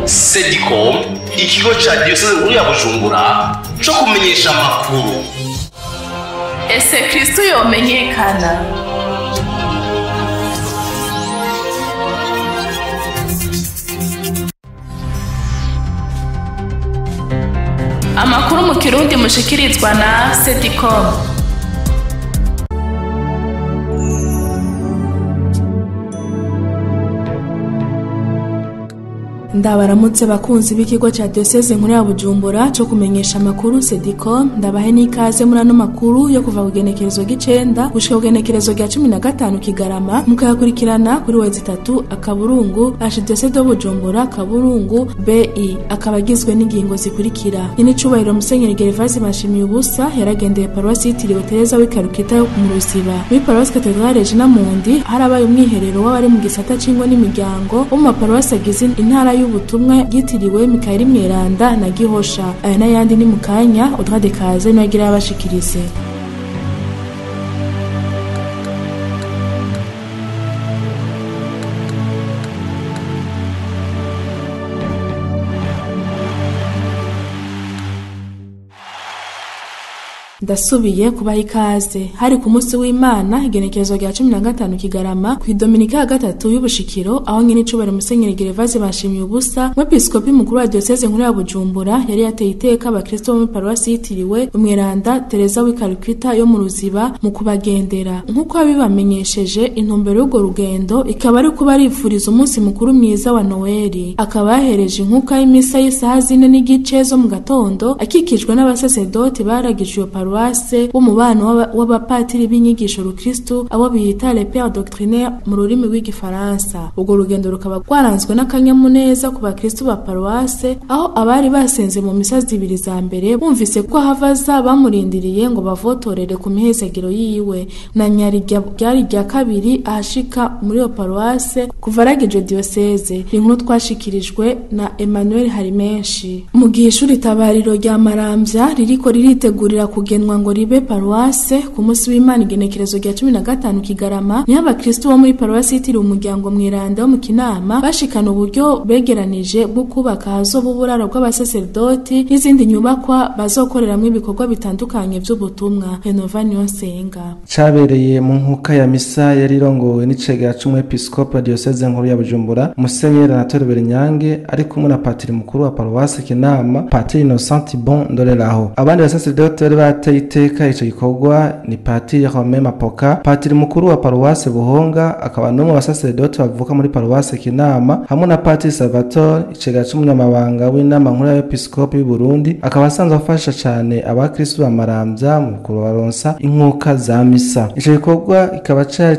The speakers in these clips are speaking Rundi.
Sedicom, ikigo ca diyoseze nkuru ya Bujumbura co kumenyesha amakuru. Ese Kristo yomenyekana? Amakuru mu Kirundi mushikirizwa na Sedicom. Ndabaramutse bakunzi b'ikigo ca Diocese nkuru ya Bujumbura co kumenyesha amakuru Sedicom, ndabahe n'ikaze muri ano makuru yo kuva kugenekerezo g'icenda gushika kugenekerezo rya 15 Kigarama, mukayakurikirana kuri wezi 3 akaburungu Archidiocese de Bujumbura kaburungu BI, akaba agizwe n'ingingo zikurikira. Nyene cubahiro Musenyeri Gervase Bashimiye ubusa yaragendeye paruwasi yitiriwe Teresa w'i Kalukita yo mu Ruziba. Muri paruwasi Katedrale Regina Mundi harabaye umwiherero w'abari mu gisata c'ingo n'imiryango wo mu maparuwasi agize intara y'ubutumwa yitiriwe Mikayeli Mweranda na Gihosha. Aya n'ayandi ni mukanya Audrey Dekaze niwe agira abashikirize. Ndasubiye kubaha ikaze. Hari ku munsi w'Imana igenekerezo rya 15 Kigarama ku Dominika ya gatatu y'ubushikiro, aho nyene icubahiro Musenyeri Gervase Bashimiye ubusa umwepiskopi mukuru wa Diocese nkuru ya Bujumbura yari yateye iteka abakristo bo muri paruwasi yitiriwe Umweranda Teresa w'i Kalukita yo mu Ruziba mu kubagendera. Nk'uko abibamenyesheje, intumbero y'urwo rugendo ikaba ari kuba arifuriza umunsi mukuru mwiza wa Noeli. Akaba yahereje inkuka y'imisa y'isaha 4:15 zo mu gatondo akikijwe n'abasasedoti baragije iyo paruwasi w'umubano w'abapatiri b'inyigisho rukristo, abo bita les pères doctrinaires mu rurimi rw'igifaransa. Urwo rugendo rukaba rwaranzwe n'akanyamuneza ku bakristo ba paruwase, aho abari basenze mu misa zibiri za mbere bumvise ko havaza bamurindiriye ngo bavotorere ku mihezagiro yiwe. Na nyari ryari rya kabiri ahashika muri iyo paruwase kuva aragije diocese. Inkuru twashikirijwe na Emmanuel Harimenshi. Mu gihe ishuri tabariro rya Maramvya ririko riritegurira kugenwa ngo ribe paruwase, ku munsi w'Imana igenekerezo rya 15 Kigarama niho abakristo bo muri paruwasi yitiriwe umuryango Mweranda wo mu Kinama bashikana uburyo begeranije bwo kubaka ahazoba uburaro bw'abasaserdoti n'izindi nyubakwa bazokoreramwo ibikorwa bitandukanye vy'ubutumwa. Renova Niyonsenga. Cabereye mu nkuka ya misa yari irongowe n'icegera c'umwepiskopi wa Diocese nkuru ya Bujumbura Musenyeri Anatole Berinyange, ari kumwe na patiri mukuru wa paruwasi Kinama Patiri Innocent Bon Ndoreraho. Abandi basaserdoti bari bateye iteka ico gikorwa ni Patiri Romain Mapoka, patiri mukuru wa paruwase Buhonga, akaba n'umwe basaseredoti bavuka muri paruwase Kinama, hamwe na Patiri Salvatore icegera c'umunyamabanga w'inama nkuru y'abepiskopi y'u Burundi, akaba asanzwe afasha cane abakristo ba Maramvya mu kubaronsa inkuka za misa. Ico gikorwa kikaba cari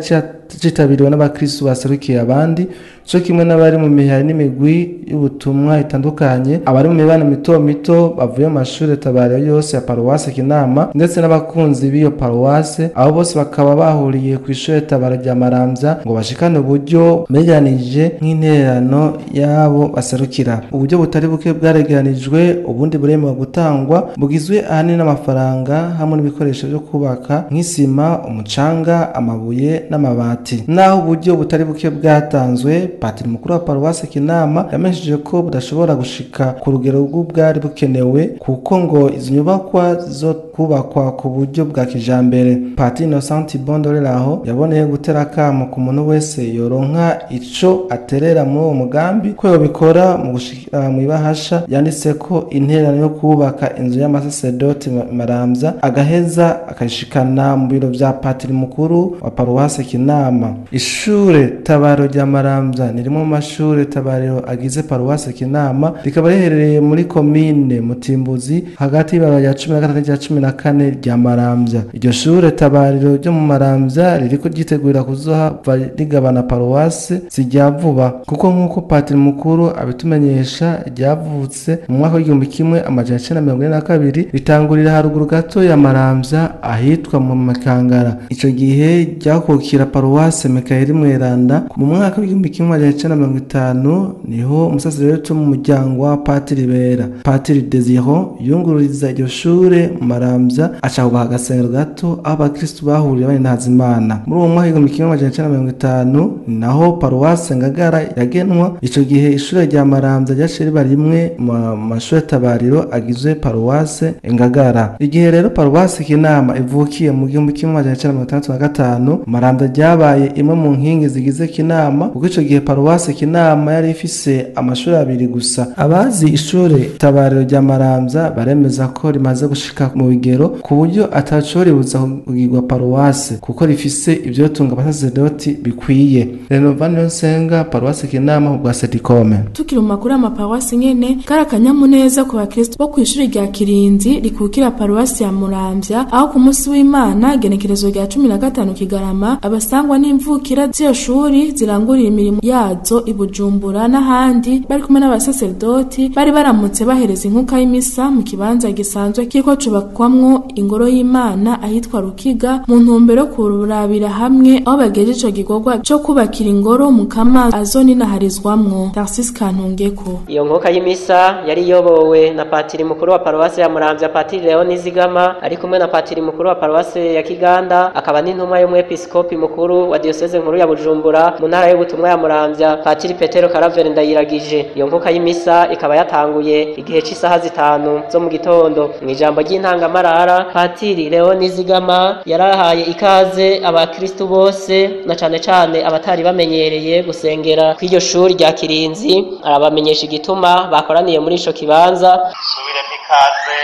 citabiriwe n'abakristo baserukiye abandi, co kimwe n'abari mu mihari n'imigwi y'ubutumwa itandukanye, abari mu mibano mito mito bavuye mu mashure tabariro yose ya paruwase Kinama, ndetse n'abakunzi b'iyo paruwase. Abo bose bakaba bahuriye ku ishure tabaro rya Maramvya ngo bashikane uburyo begeranije nk'intererano yabo baserukira. Uburyo butari buke bwaregeranijwe, ubundi buremewe gutangwa, bugizwe ahanini n'amafaranga hamwe n'ibikoresho vyo kubaka nk'isima, umucanga, amabuye n'amabati. Naho uburyo butari buke bwatanzwe, patiri mukuru wa paruwase Kinama yamenyesheje ko budashobora gushika ku rugero rw'ubwari bukenewe, kuko ngo izo nyubakwa zo kubakwa ku buryo bwa kijambere. Patiri Innocent Bondoreraho yaboneye gutera akamo ku muntu wese yoronka ico aterera muri uwo mugambi ko yobikora mu gushika mw'ibahasha yanditse ko intererano yo kubaka inzu y'amasasedoti Maramvya, agaheza akayishikana mu biro vya patiri mukuru wa paruwase Kinama. Ishure tabaro rya Maramvya ni rimwe mu mashure tabariro agize paruwase Kinama, rikaba riherereye muri komine Mutimbuzi hagati y'ibara rya 13 n'irya 14 rya Maramvya. Iryo shure tabariro ryo mu Maramvya ririko ryitegurira kuzohava rigabana paruwase zijya vuba, kuko nk'uko patiri mukuru abitumenyesha ryavutse mu mwaka w'1942, ritangurira haruguru gato ya Maramvya ahitwa mu Makangara. Ico gihe ryakukira paruwase paruwase Mikayeli Mweranda. Mu mwaka w'1950 niho umusaseredoti wo mu muryango wa Patiri Bera, Patiri Desiro, yungururiza iryo shure mu Maramvya, aca hubaha agasengero gato aho abakristu bahurira baninahaza Imana. Muri uwo mwaka 1950 naho paruwase Ngagara yagenwa. Ico gihe ishure rya Maramvya ryaciye riba rimwe mu mashure tabariro agizwe paruwase Ngagara. Igihe rero paruwase Kinama ivukiye mu 1965, Maramvya ryabaye imwe mu nkingi zigize Kinama, kuko ico gihe paruwase Kinama yari ifise amashuri abiri gusa. Abazi ishure tabariro rya Maramvya baremeza ko rimaze gushika mu bigero ku buryo atacoribuza kugirwa paruwase, kuko rifise ivyotunga abasaseredoti bikwiye. Renova Niyonsenga, paruwase Kinama, ku bwa Sedikome. Tukiri mu makuru y'amaparuwasi nyene, kari akanyamuneza ku bakristo bo kw'ishure rya Kirinzi rikukira paruwasi ya Muramvya, aho ku munsi w'Imana igenekerezo rya 15 Kigarama abasangwa n'imvukira z'iyo shuri zirangurira imirimo yazo i Bujumbura n'ahandi bari kumwe n'abasaseredoti bari baramutse bahereza inkuka y'imisa mu kibanza gisanzwe kiriko cubakwamwo ingoro y'Imana ahitwa Rukiga, mu ntumbero yo kurabira hamwe aho bagejeje ico gikorwa co kubakira ingoro Mukama azoninaharizwamwo. Tarsis Kantungeko. Iyo nkuka y'imisa yari iyobowe na patiri mukuru wa paruwase ya Muramvya, Patiri Leon Nizigama, ari kumwe na patiri mukuru wa paruwase ya Kiganda, akaba n'intumwa y'umwepiskopi mukuru wa diocese nkuru ya Bujumbura mu ntara y'ubutumwa ya Muramvya, Patiri Petero Karaveri Ndayiragije. Iyo nkuka y'imisa ikaba yatanguye igihe c'isaha 5 zo mu gitondo. Mu ijambo ry'intangamarara, Patiri Leon Nizigama yarahaye ikaze abakristu bose, na cane cane abatari bamenyereye gusengera kw'iryo shuri rya Kirinzi, arabamenyesha igituma bakoraniye muri ico kibanza. Subiremo ikaze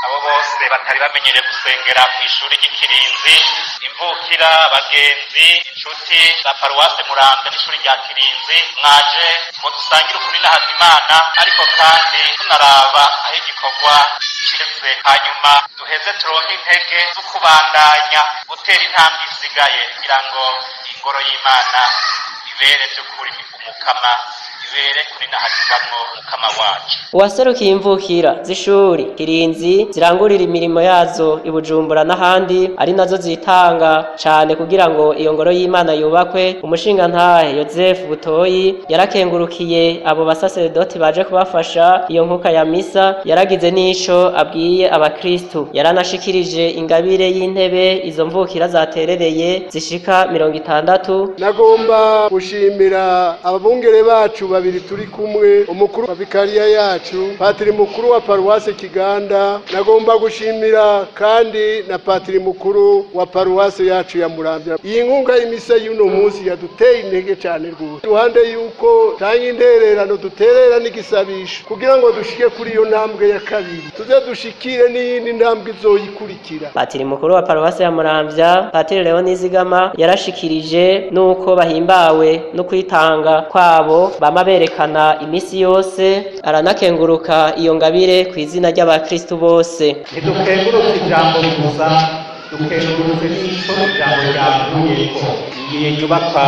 abo bose batari bamenyereye gusengera kw'ishuri ry'Ikirinzi, imvukira, abagenzi, inshuti za paruwase Muramvya n'ishuri rya Kirinzi, mwaje ngo dusangire ukuri na Imana, ariko kandi tunaraba aho igikorwa kireze, hanyuma duheze turonke intege zo kubandanya gutera intambwe isigaye kugira ngo ingoro y'Imana ibere by'ukuri umukama, ibere kuri naharizwamwo umukama wacu. Uwaserukiye imvukira z'ishuri Kirinzi zirangurira imirimo yazo i Bujumbura n'ahandi, ari nazo zitanga cane kugira ngo iyo ngoro y'Imana yubakwe, umushingantahe Joseph Butoyi yarakengurukiye abo basaseredoti baje kubafasha iyo nkuka ya misa. Yaragize n'ico abwiye abakristu, yaranashikirije ingabire y'intebe izo mvukira zaterereye zishika 60. Nagomba gushimira ababungere bacu babiri turi kumwe, umukuru wa vikariya yacu, patiri mukuru wa paruwase Kiganda. Nagomba gushimira kandi na patiri mukuru wa paruwase yacu ya Muramvya. Iyi nkunga y'imisa y'uno munsi yaduteye intege cyane rwose, iruhande yuko tanga intererano duterera n'igisabisho kugira ngo dushike kuri iyo ntambwe ya kabiri, tuze dushikire n'iyindi ntambwe izoyikurikira. Patiri mukuru wa paruwase ya Muramvya, Patiri Leon Nizigama, yarashikirije nuko bahimbawe no kwitanga kwabo bama berekana imisi yose, aranakenguruka iyo ngabire ku izina ry'abakristu bose. Ntidukenguruka ijambo gusa, dukengurutse n'ico ijambo ryavuyeko. Iyi nyubakwa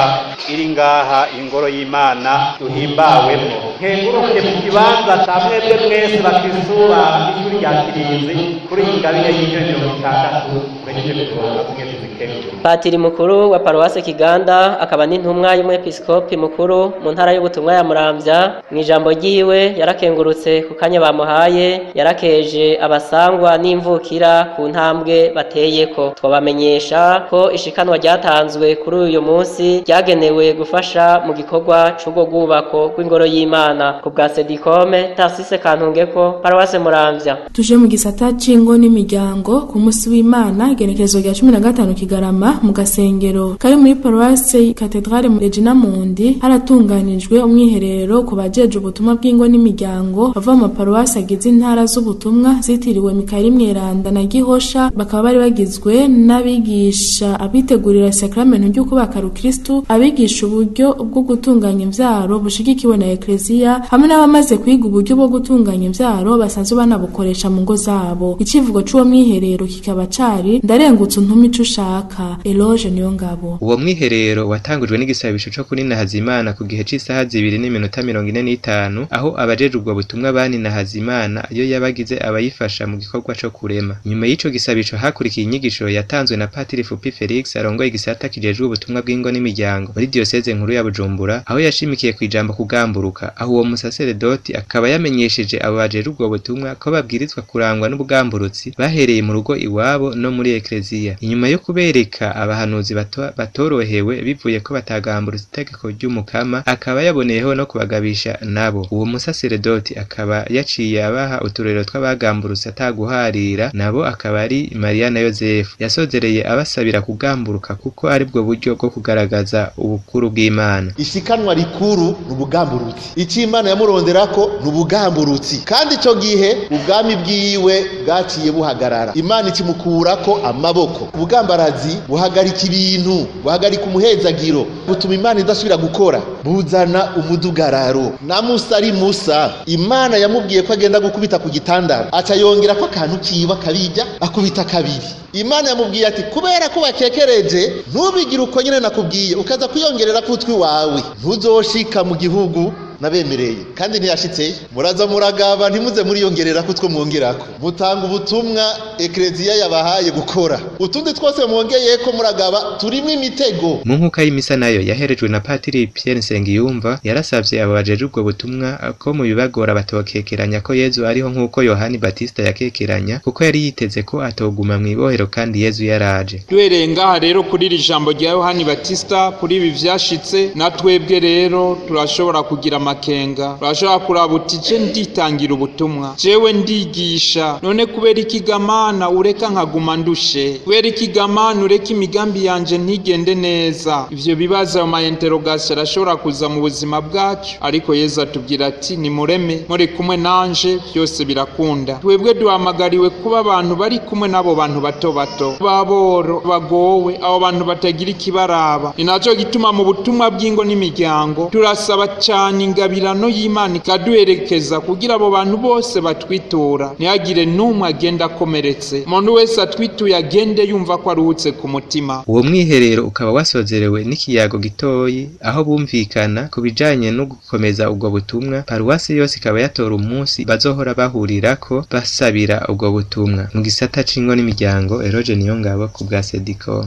iri ngaha ingoro y'Imana duhimbawemo, nkenguruke mu kibanza ca mwebwe mwese bakristu ba ishuri rya Kirinzi kuri iyi ngabire y'intebe 60 muhejeje kuronka mwese zikenguruke. Patiri mukuru wa paruwase Kiganda akaba n'intumwa y'umwepiskopi mukuru mu ntara y'ubutumwa ya Muramvya, mu ijambo ryiwe yarakengurutse ku kanya bamuhaye, yarakeje abasangwa n'imvukira ku ntambwe bateyeko. Twabamenyesha ko ishikanwa ryatanzwe kuri uyu munsi ryagenewe gufasha mu gikorwa c'ubwo rwubako rw'ingoro y'Imana. Ku bwa Sedikome, Tarsise Kantungeko, paruwase Muramvya. Tuje mu gisata c'ingo n'imiryango. Ku munsi w'Imana igenekerezo rya 15 Kigarama, mu gasengero kari muri paruwase Katedrale Regina Mundi, haratunganijwe umwiherero ku bajeje ubutumwa bw'ingo n'imiryango bava mu maparuwase agize intara z'ubutumwa zitiriwe Mikayeli Mweranda na Gihosha, bakaba bari bagizwe n'abigisha abitegurira sakramento ryo kubaka Rukristu, abigisha uburyo bwo gutunganya imvyaro bushigikiwe na Eklezia, hamwe n'abamaze kwiga uburyo bwo gutunganya imvyaro basanzwe banabukoresha mu ngo zabo. Icivugo c'uwo mwiherero kikaba cari Ndarengutse untume ico ushaka. Eloge niyo ngabo. Uwo mwiherero watangujwe n'igisabisho co kuninahaza Imana ku gihe c'isaha 2:45, aho abajejwe ubwo butumwa baninahaza Imana iyo yabagize abayifasha mu gikorwa co kurema. Nyuma y'ico gisabisho hakurikiye inyigisho yatanzwe na Patiri Fupi Felix arongoye igisata kijejwe ubutumwa bw'ingo n'imiryango muri diocese nkuru ya Bujumbura, aho yashimikiye kwijambo kugamburuka, aho uwo musaseredoti akaba yamenyesheje abo bajejwe ubwo butumwa ko babwirizwa kurangwa n'ubugamburutsi bahereye mu rugo iwabo no muri ekleziya. Inyuma yo kubereka abahanuzi batorohewe bivuye ko batagamburutse itegeko ry'umukama, akaba yaboneyeho no kubagabisha nabo. Uwo musaseredoti akaba yaciye abaha uturero tw'abagamburutse ataguharira, nabo akaba ari Mariya na Yozefu. Yasozereye abasabira kugamburuka kuko aribwo buryo bwo kugaragaza ubukuru bw'Imana. Ishikanwa rikuru n'ubugamburutsi, icyo Imana yamuronderako n'ubugamburutsi, kandi ico gihe ubwami bwiwe bwaciye buhagarara, Imana ikimukurako amaboko. Ubugambarazi buhagarika ibintu, buhagarika umuhezagiro, butuma Imana idasubira gukora, buzana umudugararo. Na Musa ari Musa, Imana yamubwiye ko agenda gukubita ku gitandara, aca yongera ko akantu kiba kabijya akubita kabiri. Imana yamubwiye ati kubera ko bakekereje ntubigire uko nyine nakubwiye, ukaza kwiyongerera kutwi wawe, ntuzoshika mu gihugu nabemereye. Kandi ntiyashitseyo. Muraza muragaba, ntimuze muriyongerera kutwo mwongerako. Mutanga ubutumwa ekleziya yabahaye gukora, utundi twose mwongeye ko muragaba turimo imitego. Mu nkuka y'imisa nayo yaherejwe na Patiri Pierre Nsengiyumva, yarasavye abo bajeje ubwo butumwa ko mu bibagora batokekeranya ko Yezu ariho nk'uko Yohani Batista yakekeranya, kuko yari yiteze ko atoguma mw'ibohero kandi Yezu yaraje. Duhereye ngaha rero kuri iri jambo rya Yohani Batista, kuri ibi vyashitse, na twebwe rero turashobora kugira amakenga, urashobora kuraba uti je nditangira ubutumwa, jewe ndigisha, none kubera ikigamana ureka nkaguma ndushe, kubera ikigamana ureka imigambi yanje ntigende neza. Ivyo bibazo, ayo ma interrogation arashobora kuza mu buzima bwacu, ariko Yezu atubwira ati nimureme, muri kumwe nanje byose birakunda. Twebwe duhamagariwe kuba abantu bari kumwe n'abo bantu bato bato, baboro bagowe, abo bantu batagira ikibaraba. Ni naco gituma mu butumwa bw'ingo n'imiryango turasaba cyane ingabirano y'Imana ikaduherekeza, kugira abo bantu bose batwitura ntihagire n'umwe agenda akomeretse, umuntu wese atwituye agende yumva ko aruhutse ku mutima. Uwo mwiherero ukaba wasozerewe n'ikiyago gitoyi, aho bumvikana ku bijanye no gukomeza ubwo butumwa. Paruwasi yose ikaba yatora umunsi bazohora bahurirako basabira ubwo butumwa. Mu gisata c'ingo n'imiryango, Eroge Niyongabo ku bwa Sedicom.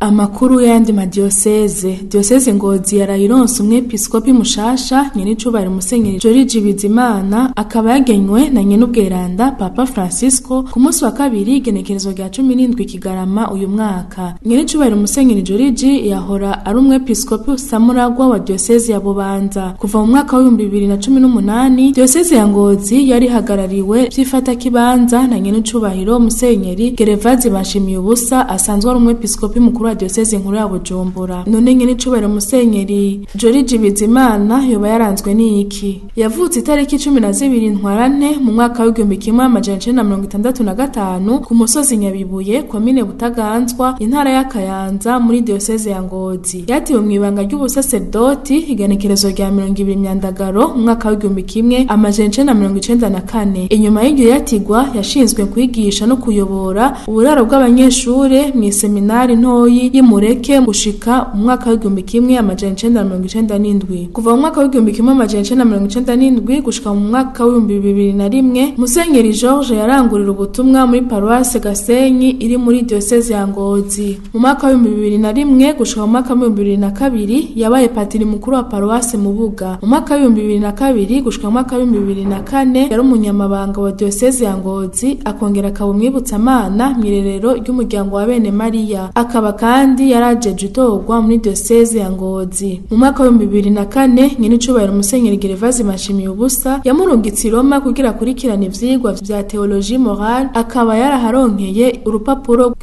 Amakuru y'andi madiyoseze. Diyoseze Ngozi yarayironse umwepiskopi mushasha nyenicubahiro Musenyeri Joriji Bizimana, akaba yagenywe na nyenubweranda Papa Francisco ku munsi wa kabiri igenekerezo rya 17 Kigarama uyu mwaka. Nyenicubahiro Musenyeri Joriji yahora ari umwepiskopi Samuragwa wa diyoseze ya Bubanza. Kuva mu mwaka wa 2018 diyoseze ya Ngozi yari hagarariwe vyifata kibanza na nyenicubahiro Musenyeri Gerevazi Bashimiye ubusa, asanzwe ari umwepiskopi mukuru wa diocese nkuru ya Bujumbura. None nyene icubahiro Musenyeri Joriji Bizimana yoba yaranzwe n'iki? Yavutse itariki 12 Ntwarante mu mwaka w'1965 ku musozi Nyabibuye, komine Butaganzwa, intara ya Kayanza, muri diocese ya Ngozi. Yatiwe mu ibanga ry'ubusaserdoti igenekerezo rya 20 Myandagaro mu mwaka w'1994. Inyuma y'iryo yatigwa yashinzwe kwigisha no kuyobora uburaro bw'abanyeshure mu seminari ntoyi y'Imureke gushika mu mwaka w'1997. Kuva mu mwaka w'1997 gushika mu mwaka w'2001, Musenyeri George yarangurira ubutumwa muri paruwase Gasenyi iri muri diocese ya Ngozi. Mu mwaka w'2001 gushika mu mwaka w'2002 yabaye patiri mukuru wa paruwase Mubuga. Mu mwaka w'2002 gushika mu mwaka w'2004 yari umunyamabanga wa diocese ya Ngozi, akongera akaba umwibutsamana mw'irerero ry'umuryango wa Bene Mariya. Akaba kandi yarajeje itorwa muri diocese ya Ngozi. Mu mwaka wa 2004 nyenicubahiro Musenyeri Gerevazi Mashimiye ubusa yamurungitse i Roma kugira akurikirane ivyigwa vya theologie morale, akaba yaraharonkeye urupapuro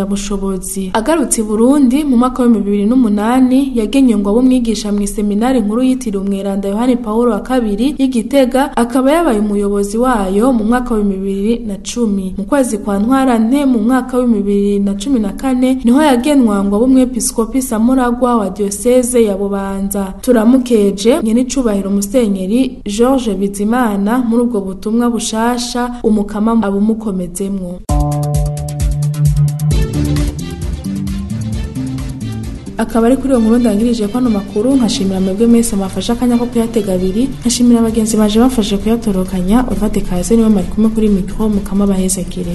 rw'impamyabushobozi. Agarutse i Burundi mu mwaka wa 2008 yagenywe ngo abe umwigisha mu seminari nkuru yitiriwe Umweranda Yohani Paulo wa kabiri y'Igitega, akaba yabaye umuyobozi wayo mu mwaka wa 2010. Mu kwezi kwa Ntwarante mu mwaka wa 2014 niho yagenwe Nwangwa b'umwepiskopi Samuragwa wa diocese ya Bubanza. Turamukeje nyenicubahiro Musenyeri George Bizimana muri ubwo butumwa bushasha, umukama abumukomezemwo. Akaba ari kuri iyo nkuru ndangirije ko ano makuru, nkashimira mwebwe mwese mwafashe akanya ko kuyatega abiri, nkashimira abagenzi baje bafashe kuyatorokanya. Urufate kaze niwe mari kumwe kuri mikro, mukama bahezagire.